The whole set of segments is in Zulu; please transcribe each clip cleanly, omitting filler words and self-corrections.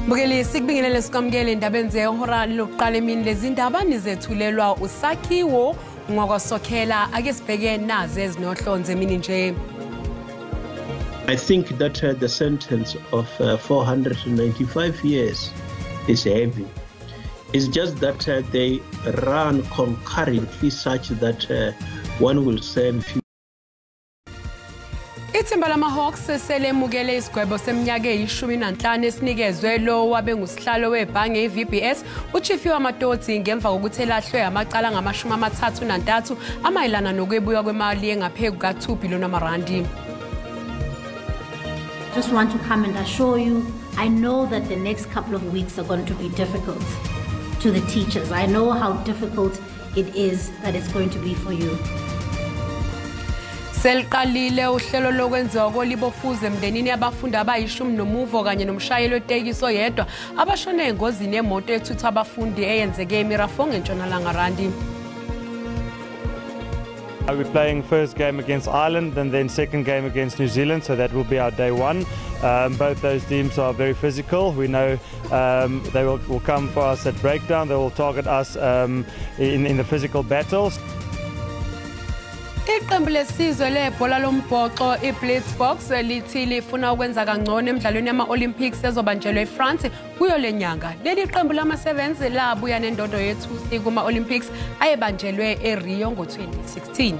Mbukeli, sikubingelele sikwamukele endabeni zehora lokuqala emini. Lezi ndaba nizethulelwa uSakhiwo ngwakwaSokhela. Ake sibheke nazi ezinohlonze emini nje. I think that the sentence of 495 years is heavy. It's just that they run concurrently such that one will serve few. Ithimba lama-Hawks selemukele isigwebo seminyaka eyi-15 esinikezwe lo wabe ngusihlalo webhange i-VBS uTshifhiwa Matodzi ngemva kokuthi elahlwe amacala ngama-33 amayelana nokwebiwa kwemali engaphezu kuka-2 billion amarandi. Just want to come and assure you, I know that the next couple of weeks are going to be difficult to the teachers. I know how difficult it is that it's going to be for you. Seliqalile uhlelo lokwenziwa kolibofuzo emndenini yabafundi abayishumi nomuvo kanye nomshayeli wetekisi oyedwa abashone engozini yemoto ethutha abafundi eyenzeke eMerafong eNtshonalanga Randi. We're playing first game against Ireland and then second game against New Zealand, so that will be our day one. Both those teams are very physical. We know they will come for us at breakdown. They will target us in the physical battles. Iqembu lesizwe lebhola lombhoxo iBlitzboks lithi lifuna ukwenza kangcono emidlalweni yama-Olympics ezobanjelwa eFrance kuyo le nyanga. Leli qembu lama-Sevens labuya nendondo yethusi kuma-Olympics ayebanjelwe eRio ngo-2016.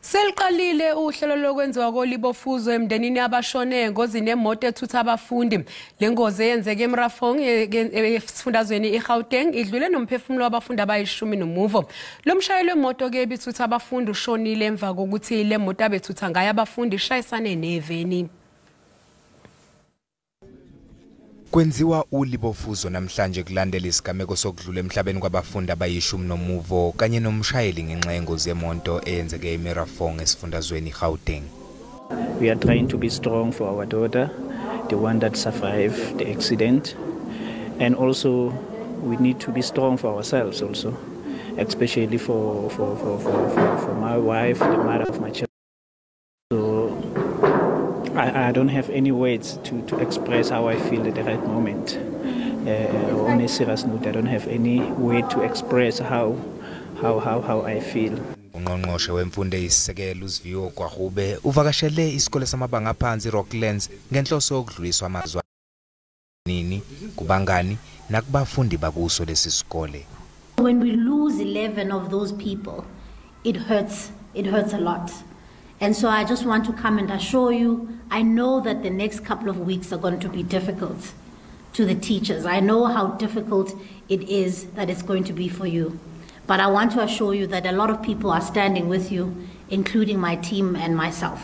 Seliqalile uhlelo lokwenziwa kolibofuzo emndenini abashone engozini yemoto ethutha abafundi. Le ngozi eyenzeke eMerafong esifundazweni iGauteng idlule nomphefumulo wabafundi abayishumi nomuvo. Lo mshayeli wemoto ke ebithutha abafundi ushonile emva kokuthi le moto abethutha ngayo abafundi ishayisane neveni. Kwenziwa ulibofuzo namhlanje kulandela isigameko sokudlula emhlabeni kwabafundi abayishumi nomuvo kanye nomshayeli ngenxa yengozi yemoto eyenzeke eMerafong esifundazweni iGauteng. We are trying to be strong for our daughter, the one that survived the accident, and also we need to be strong for ourselves also, especially for my wife, the mother of my children. So I don't have any words to express how I feel at the right moment. On a serious note, I don't have any way to express how I feel. Ungqongqoshe wemfundo eyisisekelo uSiviwe Gwarube uvakashele isikole samabanga aphansi Rocklands ngenhloso yokudluliswa amazwi nini kubangani nakubafundi bakuso lesi sikole. When we lose 11 of those people, it hurts. It hurts a lot. And so I just want to come and assure you, I know that the next couple of weeks are going to be difficult to the teachers. I know how difficult it is that it's going to be for you. But I want to assure you that a lot of people are standing with you, including my team and myself.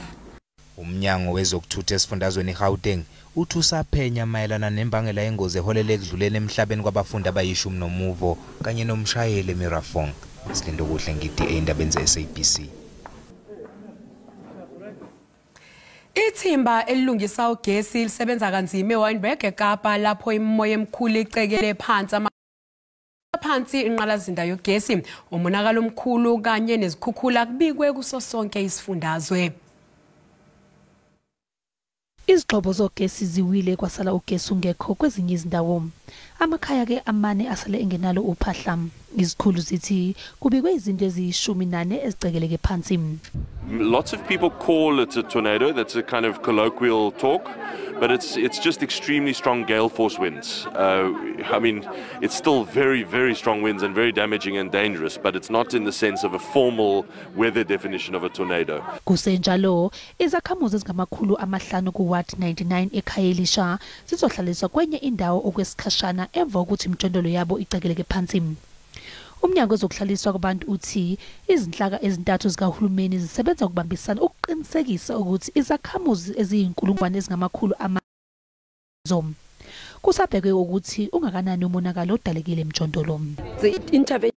Umnyango wezokuthutha esifundazweni iGauteng uthi usaphenya mayelana nembangela yengozi eholele ekudluleni emhlabeni kwabafundi abayishumi nomuvo kanye nomshayeli eMerafong. Silindokuhle ngithi endabeni ze-SABC. Ithimba elilungisa ugesi lisebenza kanzima eWynberg eKapa lapho imimoya emikhulu icekele phansi inqalazinda yogesi. Umonakalo omkhulu kanye nezikhukhula kubikwe kuso sonke isifundazwe. Izigxobo zogesi ziwile kwasala ugesi ungekho kwezinye izindawo. Amakhaya ke amane asale engenalo uphahla. Izikhulu zithi kubikwe izinto eziyi-14 ezicekeleke phansi. Lots of people call it a tornado. That's a kind of colloquial talk, but it's just extremely strong gale force winds. I mean, it's still very, very strong winds and very damaging and dangerous, but it's not in the sense of a formal weather definition of a tornado. Kusenjalo, izakhamuzi ezingama-500 ku-Ward 99 eKhayelitsha zizohlaliswa kwenye indawo okwesikhashana emva kokuthi imijondolo yabo icekeleke phansi. Umnyango wezokuhlaliswa kwabantu uthi izinhlaka ezintathu zikahulumeni zisebenza ukubambisana ukuqinisekisa ukuthi izakhamuzi eziyi-400,000 kusabhekwe ukuthi ungakanani umonakalo odalekile emjondolo. The intervention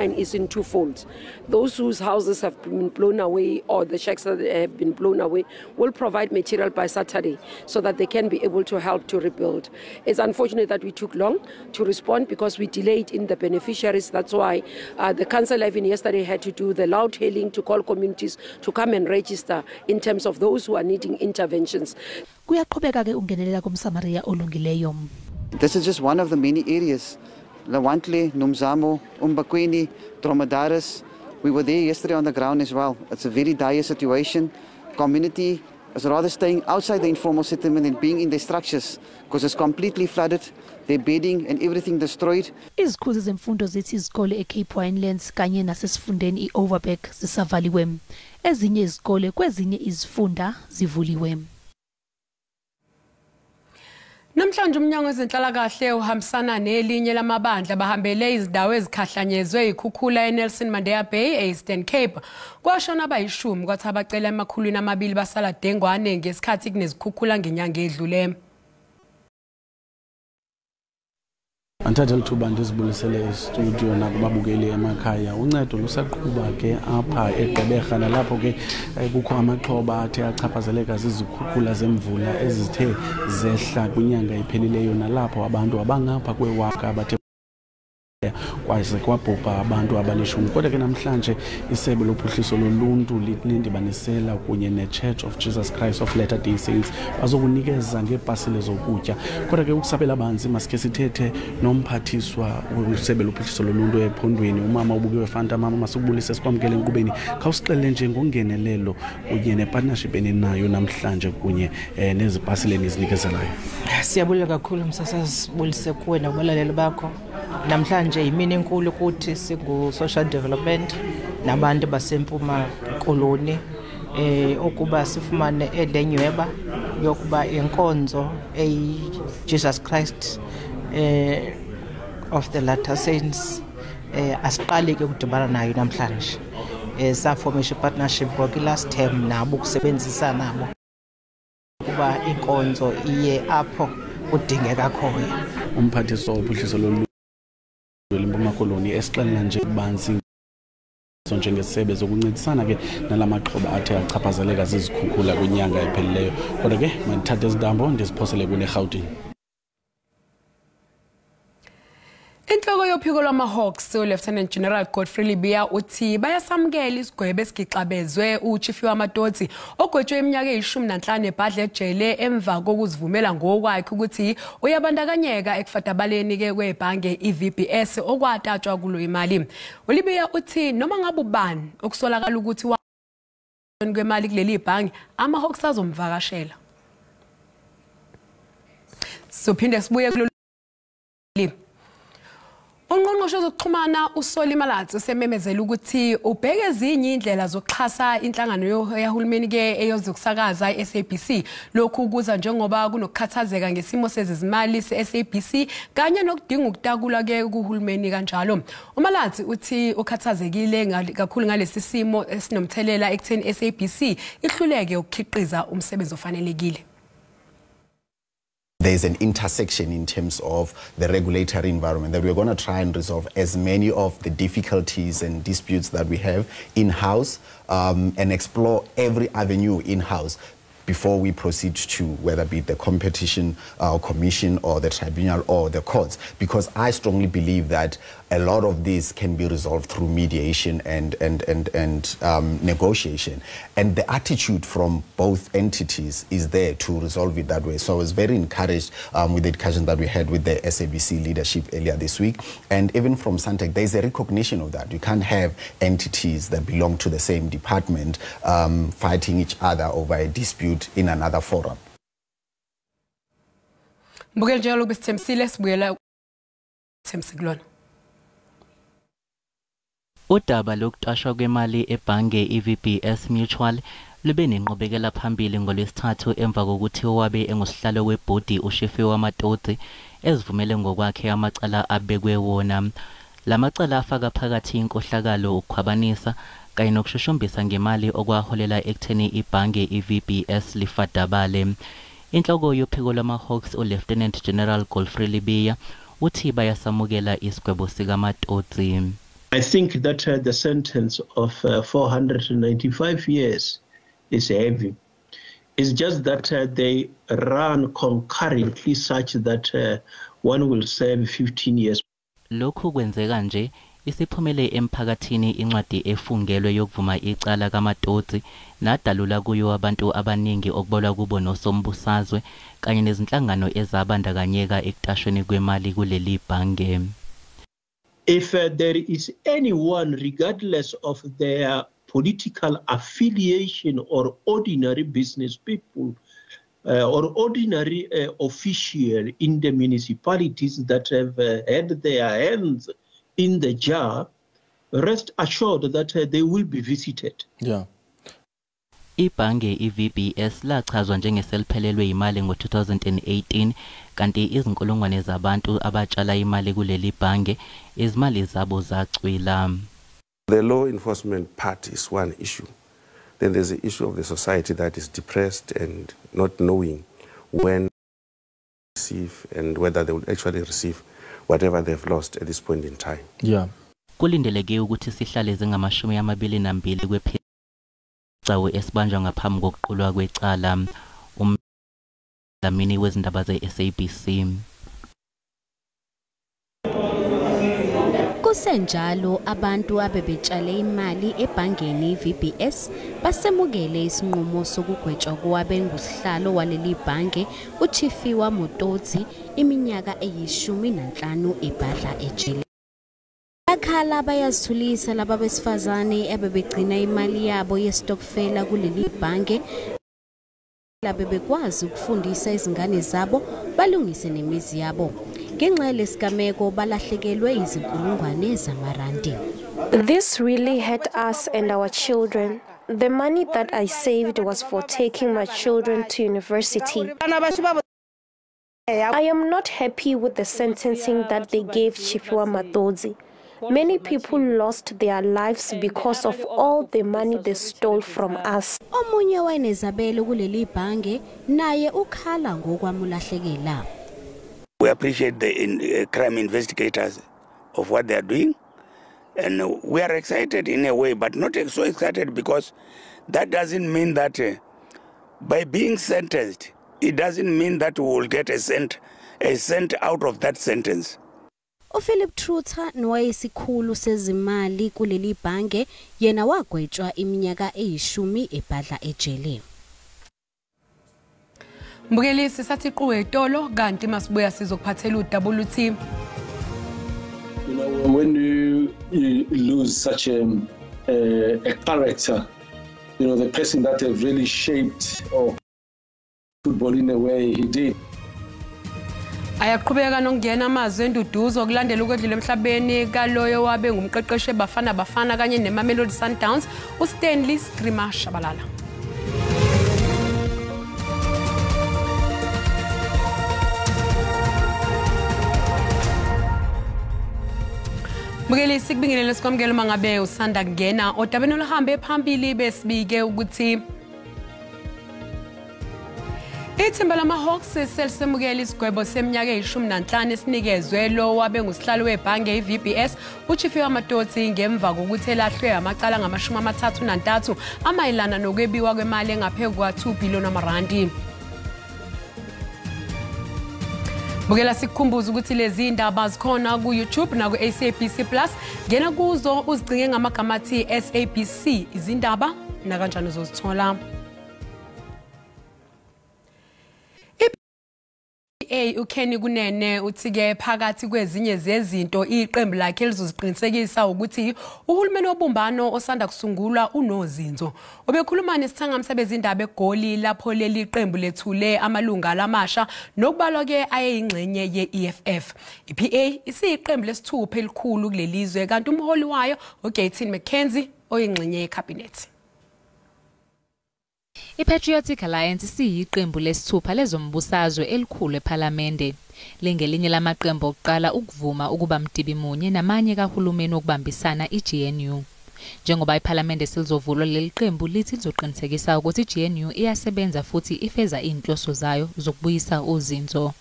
Is in two folds. Those whose houses have been blown away or the shacks that have been blown away will provide material by Saturday so that they can be able to help to rebuild. It's unfortunate that we took long to respond because we delayed in the beneficiaries. That's why the council even yesterday had to do the loud hailing to call communities to come and register in terms of those who are needing interventions. Kuyaqhubeka ke ungenelela komSamaria olungileyo. This is just one of the many areas. Lawantle, Nomzamo, Umbakweni, Dromedaris. We were there yesterday on the ground as well. It's a very dire situation. Community is rather staying outside the informal settlement and being in their structures because it's completely flooded, their bedding and everything destroyed. Izikhulu zemfundo zithi izikole eCape Winelands kanye nasesifundeni iOverberg zisavaliwe. Ezinye izikole kwezinye izifunda zivuliwe. Namhlanje umnyango wezenhlalakahle uhambisana nelinye lamabandla bahambele izindawo ezikhahlanyezwe ikhukhula eNelson Mandela Bay eEastern Cape. Kwashona abayishumi kwathi abacela 200 basala dengwane ngesikhathi kunezikhukhula ngenyanga edlule. Andithathe lithuba ndizibulisele estudio nakubabukeli emakhaya. Uncedo lusaqhuba ke apha eGqeberha nalapho ke kukho amaxhoba athe achaphazeleka zizikhukhula zemvula ezithe zehla kwinyanga ephelileyo, nalapho abantu abangapha kwewaka abathe kwaze kwabhubha abantu abalishumi. Kodwa ke namhlanje isebe lophuhliso loluntu lindibanisela kunye ne-Church of Jesus Christ of Latter-day Saints bazokunikeza ngeepasile zokutya. Kodwa ke ukusabela banzi masikhe sithethe nomphathiswa wesebe lophuhliso loluntu ephondweni, umama uBukiwe Fanta. Mama, masikubulise sikwamkele enkqubeni. Khawusixelele nje ngongenelelo kunye nepartnership eninayo namhlanje kunye nezipasile nizinikezelayo. Siyabulela kakhulu msasazi, bulise kuwe nakubalaleli bakho. Namhlanje imini enkulu ukuthi singu-social development nabantu baseMpuma Koloni ukuba sifumane elenyweba yokuba inkonzo eyi-Jesus Christ of the Latter Saints asiqali ke ukudibana nayo namhlanje. Safomisha partnership ngoku last term nabo ukusebenzisa nabo ukuba inkonzo iye apho kudingeka khona. Umphathiswa wophuhliso loluntu eMpuma Koloni esixelela nje banzi njengesebe zokuncedisana ke nalamaxhoba athe achaphazeleka zizikhukhula kwinyanga ephelileyo. Kodwa ke mandithathe izintambo ndiziphosele kuneRhawutini. Inhloko yophiko lwama-Hawks uLieutenant General Godfrey Lebeya uthi bayasamukela isigwebo esigixabezwe uChifiwa Matodzi ogwetshwe iminyaka eyi-15 ebhadle ejele emva kokuzivumela ngokwakhe ukuthi uyabandakanyeka ekufadabaleni ke kwebhange i-VBS okwatatshwa kulo imali. ULebeya uthi noma ngabe ubani okusolakala ukuthi kwemali kuleli bhange, ama-Hawks azomvakashela. Sophinde sibuye kulolu. Ungqongqoshe wezokuxhumana uSolly Malatsi usememezela ukuthi ubheke ezinye indlela zokuxhasa inhlangano yahulumeni ke eyozokusakaza iSABC. Lokhu kuza njengoba kunokukhathazeka ngesimo sezezimali seSABC kanye nokudinga ukutakula ke kuhulumeni kanjalo. UMalatsi uthi ukhathazekile kakhulu ngalesi simo esinomthelela ekutheni SABC ihluleke ukukhiqiza umsebenzi ofanelekile. There's an intersection in terms of the regulatory environment that we're going to try and resolve as many of the difficulties and disputes that we have in-house, and explore every avenue in-house before we proceed to whether be the competition commission or the tribunal or the courts, because I strongly believe that a lot of this can be resolved through mediation and negotiation. And the attitude from both entities is there to resolve it that way. So I was very encouraged with the discussion that we had with the SABC leadership earlier this week. And even from Santec, there's a recognition of that. You can't have entities that belong to the same department fighting each other over a dispute in another forum. Mbukeli, njalo besithembisile sibuyela thembise. Udaba lokuqashwa kwemali ebhange iVBS Mutual lube nenqubekela phambili ngolwesithathu emva kokuthi owabe engusihlalo webhodi uShifiwa Matodzi ezivumele ngokwakhe amacala abekwe wona. Lamacala afaka phakathi inkohlakalo, ukukhwabanisa kanye nokushushumbisa ngemali okwaholela ekutheni ibhange iVBS lifadabale. Inhloko yophiko lwama-Hawks uLieutenant General Godfrey Lebeya uthi bayasamukela isigwebo sikaMatodzi. I think that the sentence of 495 years is heavy. It's just that they run concurrently such that one will serve 15 years. Lokhu kwenzeka nje isiphumele emphakathini incwadi efungelwe yokuvuma icala kaMatodzi nadalula kuyo abantu abaningi okubalwa kubo nosombusazwe kanye nezinhlangano ezabandakanyeka ekutashweni kwemali kuleli bhange. If there is anyone, regardless of their political affiliation or ordinary business people or ordinary official in the municipalities that have had their hands in the jar, rest assured that they will be visited. Yeah. Ibhange iVBS lachazwa njengeseliphelelwe imali ngo-2018 kanti izinkulungwane zabantu abatshala imali kuleli bhange izimali zabo zacwila. The law enforcement part is one issue. Then there's the issue of the society that is depressed and not knowing when receive and whether they will actually receive whatever they've lost at this point in time. Yeah. Kulindeleke ukuthi sihlale zingama-22 kwephicawu esibanjwa ngaphambi kokuqulwa kwecala. Umdlamini wezindaba ze-SABC. Kusenjalo abantu abebetshale imali ebhangeni VBS basemukele isinqumo sokugwetshwa kowabengusihlalo waleli bhange uTshifhiwa Matodzi iminyaka eyi-15 ebhadla ejele. Bakhala bayazithulisa laba besifazane abebegcina imali yabo yestokfela kuleli bhange labebekwazi ukufundisa izingane zabo balungise nemizi yabo. Ngenxa yalesigameko balahlekelwe izinkulungwane zamarandi. This really hurt us and our children. The money that I saved was for taking my children to university. I am not happy with the sentencing that they gave Tshifhiwa Matodzi. Many people lost their lives because of all the money they stole from us. Omunye wayenezabelo kuleli bhange naye ukhala ngokwamulahlekela. We appreciate the crime investigators of what they are doing, and we are excited in a way, but not so excited because that doesn't mean that by being sentenced, it doesn't mean that we will get a cent out of that sentence. uPhilip Truter nowayesikhulu sezimali kuleli bhange yena wagwetshwa iminyaka eyi-10 ebhadla ejele. Mbukeli sisathi qhu etolo kanti masibuya sizokuphathela udaba oluthi you know, when you lose such a character, you know, the person that have really shaped football in a way he did. Ayaqhubeka nokungena amazwi enduduzo kulandela ukwedlula emhlabeni kaloyo wabe ngumqeqeshi Bafana Bafana kanye neMamelodi Sundowns uStanley Screamer Shabalala. Mbukeli sikubingelele sikwamukele uma ngabe usanda kungena odabeni oluhambe phambili besibike ukuthi ithimba lama-Hawks selisemukela isigwebo seminyaka eyi-15 esinikezwe lo wabe ngusihlalo webhange i-VBS uTshifhiwa Matodzi ngemva kokuthi elahlwe amacala ngama-33 amayelana nokwebiwa kwemali engaphezu kwa-2 billion amarandi. Bukela sikukhumbuza ukuthi lezi indaba zikhona ku-YouTube naku-SABC Plus. Ngena kuzo uzicinge ngamagama athi SABC izindaba nakanjani uzozithola. uKenny Kunene uthi-ke phakathi kwezinye zezinto iqembu lakhe lizoziqinisekisa ukuthi uhulumeni wobumbano osanda kusungulwa unozinzo. Obekhuluma nesithangami sabezindaba eGoli lapho leli qembu lethule amalunga lamasha nokubalwa-ke ayeyingxenye ye-EFF. I-PA isiyiqembu lesithupha elikhulu kulelizwe kanti umholi wayo uGayton McKenzie oyingxenye yekhabhinethi. I-Patriotic Alliance isiyiqembu lesithupha lezombusazwe elikhulu ePhalamende. Lingelinye lamaqembu okuqala ukuvuma ukuba mdibi munye namanye kahulumeni wokubambisana i-GNU. Njengoba iPhalamende selizovulwa leli qembu lithi lizoqinisekisa ukuthi i-GNU iyasebenza futhi ifeza inhloso zayo zokubuyisa uzinzo.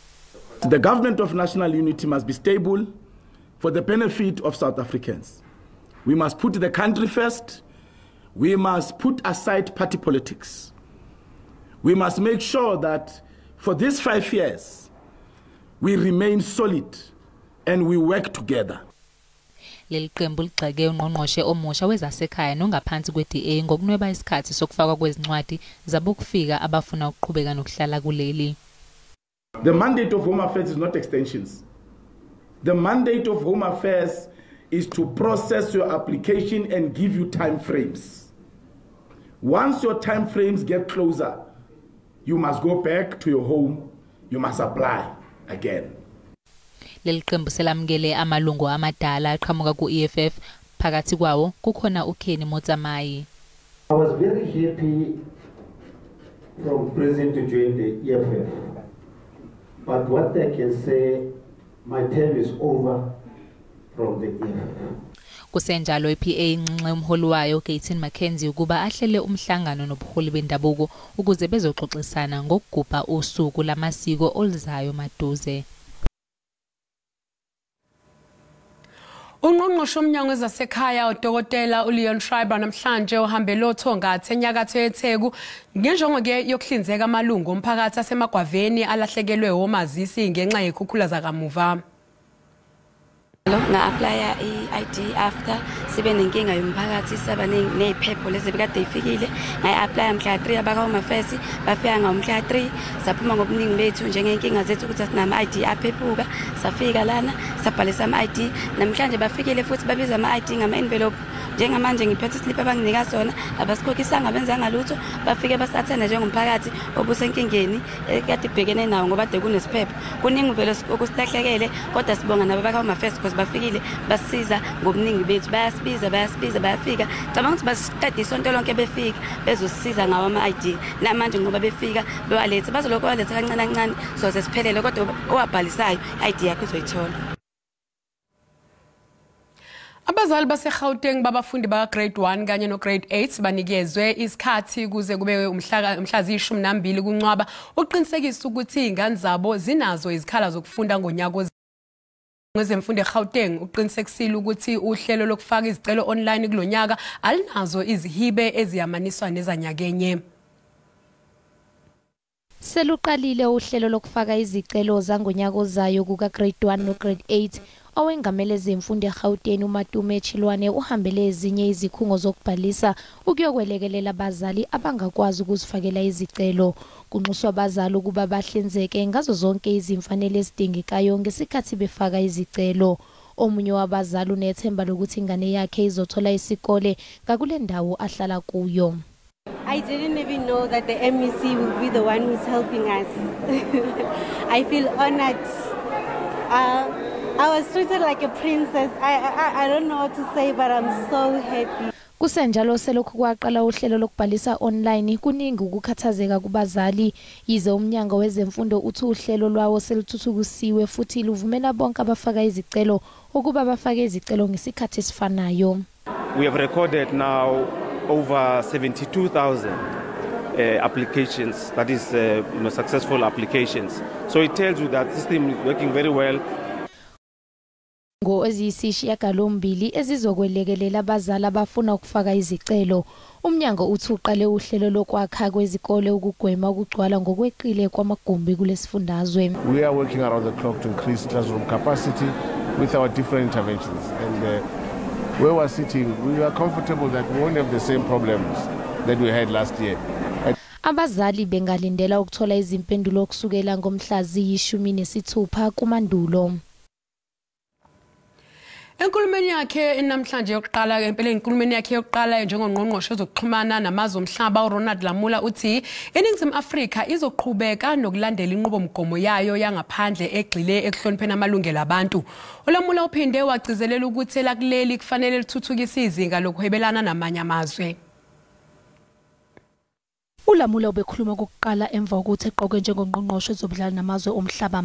The government of national unity must be stable for the benefit of South Africans. We must put the country first. We must put aside party politics. We must make sure that for these 5 years, we remain solid and we work together. Leli qembu ligxeke ungqongqoshe omusha wezasekhaya nongaphansi kwe-DA ngokunweba isikhathi sokufakwa kwezincwadi zabokufika abafuna ukuqhubeka nokuhlala kuleli. The mandate of Home Affairs is not extensions. The mandate of Home Affairs is to process your application and give you time frames. Once your time frames get closer, you must go back to your home, you must apply again. Leli qembu selamukele amalungu amadala aqhamuka ku-EFF, phakathi kwawo kukhona uKenny Motsamai. I was very happy from prison to join the EFF. But what I can say, my term is over from the EFF. Kusenjalo iPA inxenxe umholi wayo Gayton McKenzie ukuba ahlele umhlangano nobuholi bendabuko ukuze bezoxoxisana ngokugubha usuku lamasiko oluzayo maduze. Ungqongqoshe womnyango wezasekhaya uDokotela uLeon Schreiber namhlanje uhambele oThongathi enyakatho yeTheku ngenjongo ke yokuhlinzeka amalungu omphakathi asemagwaveni alahlekelwe omazisi ngenxa yekhukhula zakamuva. Nga-aplaya i-ID after sibe nenkinga yomphakathi saba ney'phepho lezi bekade ifikile ngayi-aplaya mhla 3 abaka-Home Affairs bafika ngomhla 3 saphuma ngobuningi bethu njengey'nkinga zethu ukuthi asinama-ID aphephuka safika lana sabhalisa ama-ID namhlanje bafikile futhi babiza ama-ID ngama-envelope njengamanje ngiphethe islip abanginika sona abasikhokhisanga benzanga lutho bafike basathenda njengomphakathi obusenkingeni ekade ibhekene nawo ngoba de kunesiphepho kuningi vele okusilahlekele kodwa sibonga nabo abaka-Home Affairs because bafikile basiza ngobuningi bethu bayasibiza bayafika cabanga ukuthi basiqeda isonto lonke befika bezosisiza ngawo ama-ID namanje ngoba befika bewalethe bazolokhu bawalethe kancane kancane soze siphelele kodwa owabhalisayo i-ID yakho izoyithola. Abazali baseGauteng babafundi baka grade 1 kanye no grade 8 banikezwe isikhathi kuze kube umhla 12 kuNcwaba uqinisekisa ukuthi izingane zabo zinazo izikhala zokufunda ngonyaka wezemfundo eGauteng. Uqinisekisile ukuthi uhlelo lokufaka izicelo online kulonyaka alinazo izihibe eziyamaniswa nezanyakenye. Seluqalile uhlelo lokufaka izicelo zangonyaka ozayo kuka grade 1 no grade 8. Owengamele ezemfundo eGauteng uMatume Chilwane uhambele ezinye izikhungo zokubhalisa ukuyokwelekelela abazali abangakwazi ukuzifakela izicelo. Kunxuswa abazali ukuba bahlinzeke ngazo zonke izimfanelo ezidingekayo ngesikhathi befaka izicelo. Omunye wabazali unethemba lokuthi ingane yakhe izothola isikole ngakule ndawo ahlala kuyo. I didn't even know that the MEC will be the one who's helping us. I feel honored. I was treated like a princess. I don't know what to say, but I'm so happy. Kusenjalo selokhu kwaqala uhlelo lokubhalisa online kuningi ukukhathazeka kubazali yize umnyango wezemfundo uthi uhlelo lwawo seluthuthukisiwe futhi luvumela bonke abafaka izicelo ukuba bafake izicelo ngesikhathi esifanayo. We have recorded now over 72,000 applications, that is successful applications. So it tells you that the system is working very well. Ngo eziyisishiyagalombili ezizokwelekelela abazali abafuna ukufaka izicelo. Umnyango uthi uqale uhlelo lokwakha kwezikole ukugwema ukugcwala ngokweqile kwamagumbi kulesifundazwe. We are working around the clock to increase classroom capacity with our different interventions, and where we are sitting, we are comfortable that we won't have the same problems that we had last year. Abazali bengalindela ukuthola izimpendulo kusukela ngomhla ziyi-16 kuMandulo. Enkulumeni yakhe namhlanje yokuqala empeleni enkulumeni yakhe yokuqala njengongqongqoshe wezokuxhumana namazwe omhlaba uRonald Lamola uthi iNingizimu Afrika izoqhubeka nokulandela inqubomgomo yayo yangaphandle egxile ekuhlonipheni amalungelo abantu. uLamola uphinde wagcizelela ukuthi elakuleli kufanele lithuthukise izinga lokuhwebelana namanye amazwe. uLamola ubekhuluma kokuqala emva kokuthi eqokwe njengongqongqoshe wezobudlelwano namazwe omhlaba.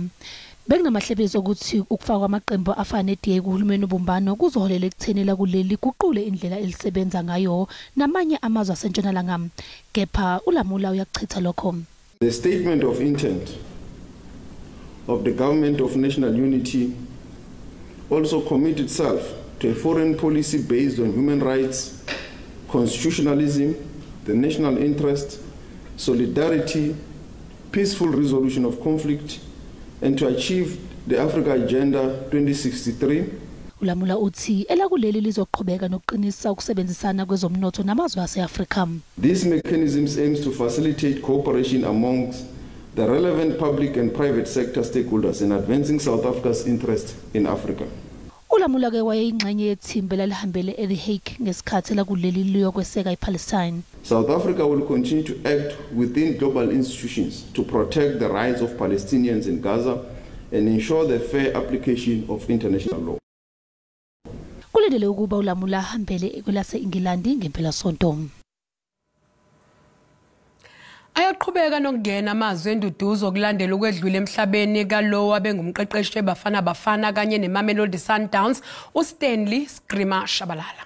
Bekunamahlebezi ukuthi ukufakwa amaqembu afana ne-DA kuhulumeni obumbano kuzoholela ekutheni lakuleli guqule indlela elisebenza ngayo namanye amazwe asentshonalanga. Kepha uLamola uyakuchitha lokho. The statement of intent of the Government of National Unity also commit itself to a foreign policy based on human rights, constitutionalism, the national interest, solidarity, peaceful resolution of conflict, and to achieve the Africa Agenda 2063. Ulamula uthi elakuleli lizoqhubeka nokuqinisa ukusebenzisana kwezomnotho namazwe ase-Afrika. These mechanisms aims to facilitate cooperation amongst the relevant public and private sector stakeholders in advancing South Africa's interest in Africa. Ulamula ke wayeyingxenye yethimba elalihambele eThe Hague ngesikhathi elakuleli liyokweseka iPalestine. South Africa will continue to act within global institutions to protect the rights of Palestinians in Gaza and ensure the fair application of international law. Kulindele ukuba uLamula ahambele kwelase-Ingilandi ngempelasonto. Ayaqhubeka nokungena amazwi enduduzo kulandela ukwedlula emhlabeni kalowo abengumqeqeshi weBafana Bafana kanye neMamelodi Sundowns uStanley Screamer Shabalala.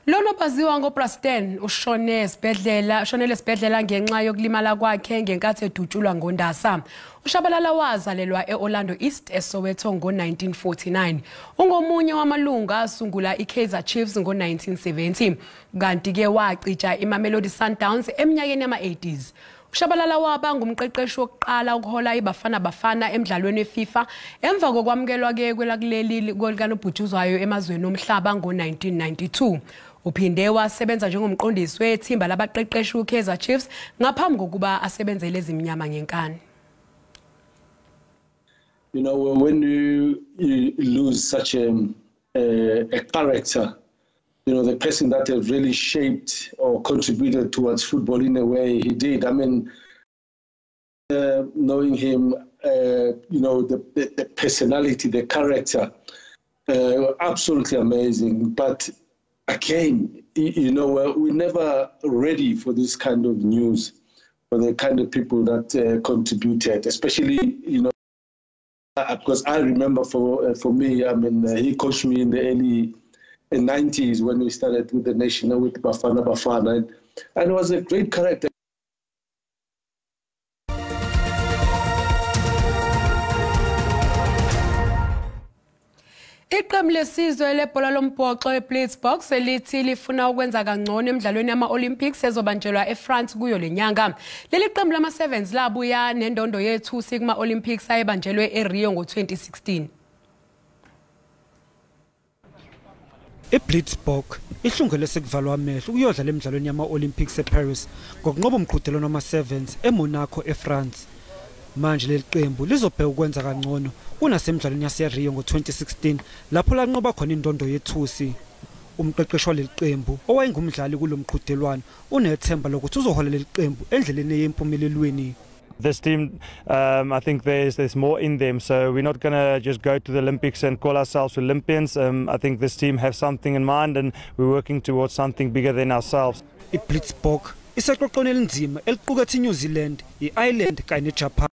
Lona baziwa ngoPrastan ushone esibhedlela ngenxa yokulimala kwakhe ngenkathi edutshulwa ngoNdasa. uShabalala wazalelwa eOrlando East eSoweto ngo-1949. Ungomunye wamalungu asungula iKaizer Chiefs ngo-1970. Kanti-ke wacija iMamelodi Sundowns eminyakeni yama-80s. uShabalala waba ngumqeqeshi wokuqala ukuhola iBafana Bafana emdlalweni weFIFA emva kokwamukelwa ke kwelakuleli likanobhutshuzwayo emazweni omhlaba ngo-1992. Uphinde wasebenza njengomqondisi wethimba labaqeqeshi uKaizer Chiefs ngaphambi kokuba asebenzele ezimnyama ngenkani. You know, when you lose such a character, you know, the person that has really shaped or contributed towards football in a way he did. I mean, knowing him, you know, the personality, the character, absolutely amazing. But again, you know, we're never ready for this kind of news, for the kind of people that contributed, especially, you know, because I remember for me, I mean, he coached me in the early 90s when we started with the national, with Bafana Bafana, and it was a great character. Iqembu lesizwe lebhola lombhoxo eBlitzboks elithi lifuna ukwenza kangcono emidlalweni yama-Olympics ezobanjelwa eFrance kuyo lenyanga. Leli qembu lama-Sevens labuya nendondo yethusi kuma-Olympics ayebanjelwe eRio ngo-2016. iBlitzbok ihlungele sekuvalwa amehlo ukuyodlala emidlalweni yama-Olympics eParis ngokunqoba umqhudelwano wama-Sevens eMonaco eFrance. Manje leli qembu lizobheka ukwenza kangcono kunasemidlalweni yaseRio ngo-2016 lapho lanqoba khona indondo yethusi. Umqeqeshi waleli qembu owayengumdlali kulo mqhudelwano unethemba lokuthi uzohola leli qembu endleleni yempumelelweni. This team, I think there's more in them, so we're not going to just go to the Olympics and call ourselves Olympians. I think this team have something in mind and we're working towards something bigger than ourselves. iBlitzbok iseqoqweni elinzima eliqukethe iNew Zealand, iIreland kanye neJapan.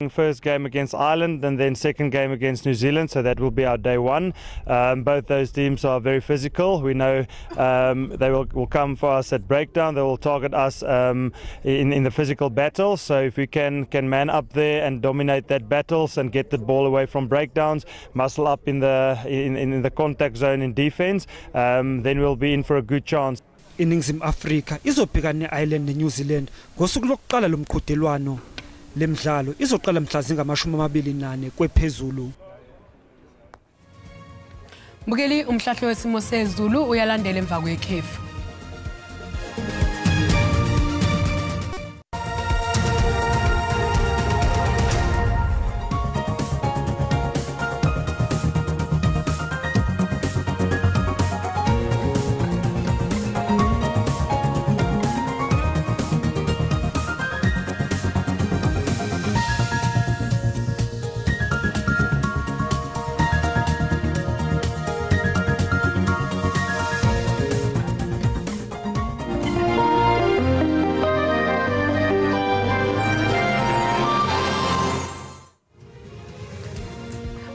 First game against Ireland and then second game against New Zealand, so that will be our day one. Both those teams are very physical. We know they will come for us at breakdown. They will target us in the physical battle. So if we can man up there and dominate that battles and get the ball away from breakdowns, muscle up in the contact zone in defense, then we'll be in for a good chance. INingizimu Afrika izobhekana ne-Ireland neNew Zealand ngosuku lokuqala lomqhudelwano. Lemidlalo izoqala mhla zingama-24 kwephezulu. Mbukeli, umhlahlo wesimo sezulu uyalandela emva kwekhefu.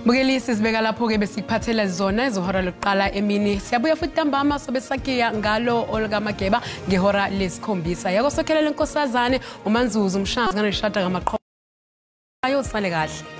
Mbukeli, sizibeka lapho-ke besikuphathela zona ezohora lokuqala emini. Siyabuya futhi ntambama sobe sakiya ngalo olukaMageba ngehora lesikhombisa. Yakosokhelela inkosazane uManzuzu umshanzi nganeshada ngamaqhwa. Ayosale kahle.